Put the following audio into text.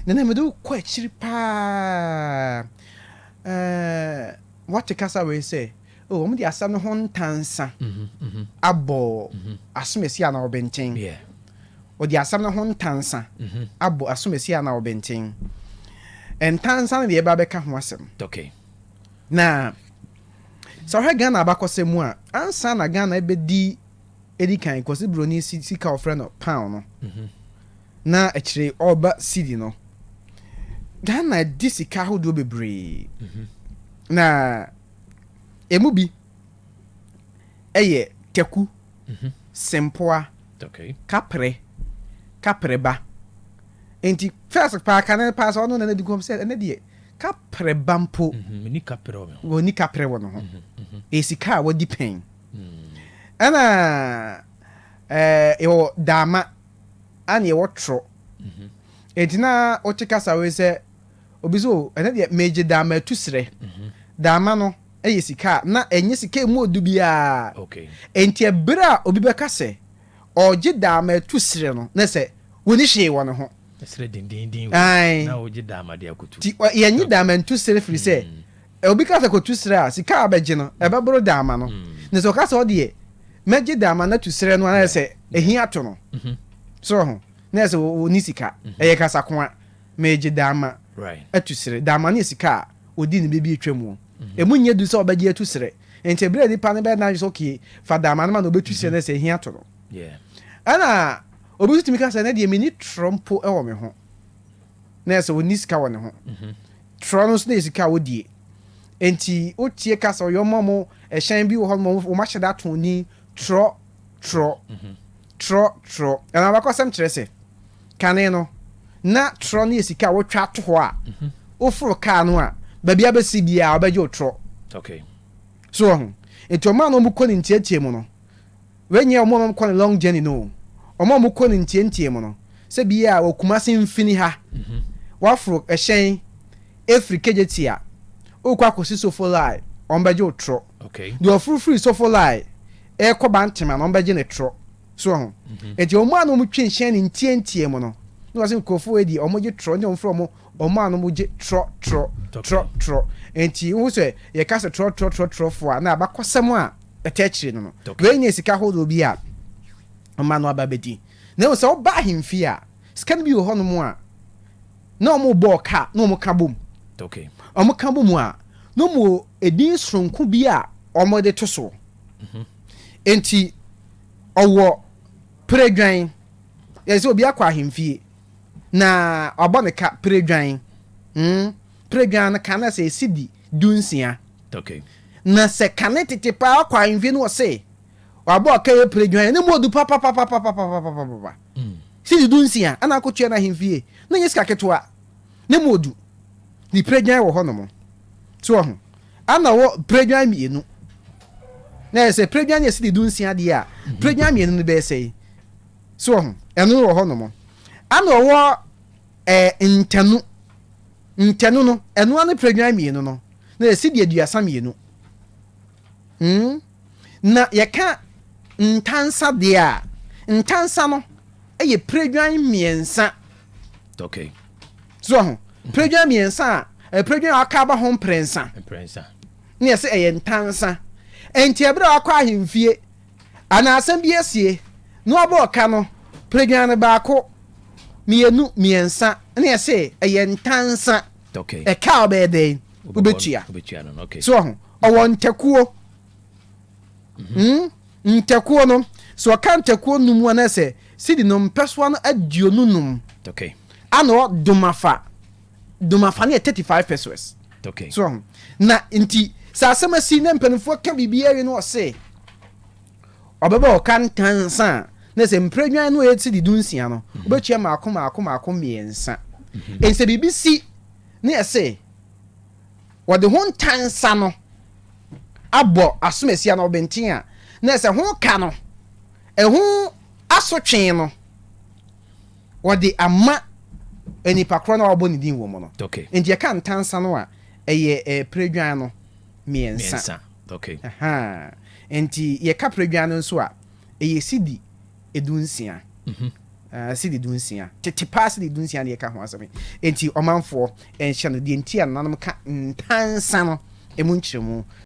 Nana, mede wo kɔ akyiri paa. Ɛɛ, wate kasa wei sɛ, oh, wɔn de asɛm no ho ntansa abɔ asomasi anaa ɔbɛnten. Wɔde asɛm no ho ntansa abɔ asomasi anaa ɔbɛnten. Ntansa no deɛ, ɛba bɛka ho asɛm. Na sɛ ɔhwɛ Ghana abakɔsɛm mu a, ansa na Ghana bɛdi edi kan kɔsi buroni sika a ɔfrɛ no pound no, na akyire ɔreba cedi no, Ghana di sika ahodoɔ bebree, na emu bi ɛyɛ taku, sempoa, kaprɛ, kaprɛba. Nti first paa, kane paa, sɛ ɔno nana di kɔm sɛ ɛnɛ deɛ kaprɛba mpo, Meni kaprɛ wɔ me ho. Wɔni kaprɛ wɔ ne ho. Ɛyɛ sika a wɔdi pɛn. Ɛna yɛwɔ daama, ana yɛwɔ torɔ. Enti na wote kasa wei sɛ obi so, ɛnɛ deɛ megye daama atu serɛ. Daama no ɛyɛ sika a na ɛnyɛ sika emu odu biara. Enti ɛberɛ a obi bɛka sɛ ɔgye daama atu serɛ no, na sɛ wɔni hwee wɔ ne ho. Ɛserɛ dendenden. Ae. Na wogye daama de akotu. Nti yɛnye daama ntu serɛ, firi sɛ obi ka sɛ kɔtu serɛ a, sika a bɛgye no ɛbɛboro daama no. Na sɛ ɔka sɛ ɔdeɛ mɛgye daama no atu serɛ no, anayɛ sɛ ɛhia to no so ho, na ɛsɛ ɔni sika. Ɛyɛ kasakoa, megye daama atu serɛ. Daama no yɛ sika a ɔdi ne baabi atwa mu, ɛmu nyɛ du sɛ ɔbɛgye atu serɛ. Nti ɛberɛ a nipa no bɛyɛ n'adwene sɛ okay, fa daama no ma na ɔbɛtu serɛ no, sɛ ɛhia to no. Ɛna obi nso tumi ka sɛ ne deɛ menni torɔ mpo wɔ me ho, na ɛsɛ ɔnni sika wɔ ne ho. Torɔ no nso na yɛ sika a wɔdie. Nti wotie kasa ɔyɛ ɔma mo ɛhyɛn bi wɔ hɔ nom, wɔn ahyɛ da ato ni torɔ torɔ torɔ torɔ. Ɛna abakɔsɛm kyerɛ sɛ kane no na torɔ no yɛ sika a wɔtwa ato hɔ a woforo kaa no a, baabi abɛsi biara wɔbɛgye wo torɔ. So wɔ ho. Nti ɔmo a na ɔmo kɔ ne ntiatia mu no, wɔnyɛ ɔmo a ɔmo kɔ ne long journey no, ɔmo a ɔmo kɔ ne ntiantia mu no, sɛ bi a wɔ Kumase mfini ha, waforo ɛhyɛn efiri Kejetia okɔ akɔsi Sofoline, ɔmo bɛgye wo torɔ. Deɛ ɔforo firi Sofoline ɛkɔ Bantama no, ɔmo bɛgye ne torɔ. So ho. Nti ɔmo a na ɔmo twe nhyɛn ne ntiantia mu no, na wɔsɛ nkurɔfoɔ yi deɛ ɔmo gye torɔ, ne ɔmo frɛ ɔmo a na ɔmo gye torɔ torɔ torɔ torɔ. Nti wohu sɛ yɛka sɛ torɔ torɔ torɔ torɔfoɔ a, na abakɔsɛm a ɛtɛ akyire no, wei nyɛ sika ahodoɔ bi a ɔma no aba bɛdi. Na ehu sɛ ɔba ahemfie a, sika no bi wɔ hɔnom a na ɔmo bɔ ɔka na ɔmo ka bom. Ɔmo ka bom a, na ɔmo edin soronko bi a ɔmo de to so. Nti ɔwɔ peredwan, yɛ sɛ obi akɔ ahemfie na ɔbɔ ne ka peredwan. Peredwan no ka na sɛ esi di 16. Na sɛ kane tete paa, ɔkɔ ahemfie no, ɔse wabɔ ɔka yɛ peredwan ne mu odu papapapapapapapapa, sidi 16 ɛna akɔtua no ahemfie na nyɛ sika ketewa, ne mu odu. Ne peredwan wɔ hɔnom so wɔ ho, ana wɔ peredwan mmienu, na yɛ sɛ peredwan yɛ sidi 16 deɛ a, peredwan mmienu no bɛyɛ sɛ so wɔ ho. Ɛno wɔ hɔnom. Ana ɔwɔ ntɛnu. Ntɛnu no, ɛno ano peredwan mmienu no na yɛ sidi 32. Na yɛka ntansa deɛ a, ntansa no yɛ peredwan mmiɛnsa. So ho peredwan mmiɛnsa a, peredwan a aka aba ho mprɛnsa. Mprɛnsa. Ne yɛsɛ ɛyɛ ntansa. Nti ɛberɛ a wakɔ ahemfie anaa asɛm bi asie na wabɔ ɔka no peredwan no baako, mmienu, mmiɛnsa, ne yɛsɛ ɛyɛ ntansa. Ɛka a ɔbɛyɛ dɛn wobɛtua. Wobɛtua no. So ho ɔwɔ ntakuo. Ntakuo no, sɛ ɔka ntakuo num a, na sɛ sidi no mpɛsoa no 25. Ana ɔ domafa. Domafa no yɛ 35 pesewas. So ho na nti sɛ asɛm asi na mpanimfoɔ ka biribi awie no, ɔse ɔbɛbɛ ɔka ntansa a, na sɛ mprɛdwan no a ɛyɛ sidi 16 no, wobɛtua maako maako maako mmiɛnsa. Nti sɛ biribi si ne yɛse wɔde ho ntansa no abɔ asomasia na ɔbɛnten a, na sɛ ho ka no, ɛho asotwe no, wɔde ama nipa korɔ no a wɔbɔ ne din wɔ mu no. Nti yɛka ntansa no a, ɛyɛ peredwan no mmiɛnsa. Mmiɛnsa. Aha. Nti yɛka peredwan no nso a, ɛyɛ sidi 16. Cedi 16, tete paa, cedi 16 ne yɛka ho asɛm yi. Enti ɔmanfoɔ nhyɛ no deɛ nti a nananom ka ntansa no ɛmu nkyerɛmu.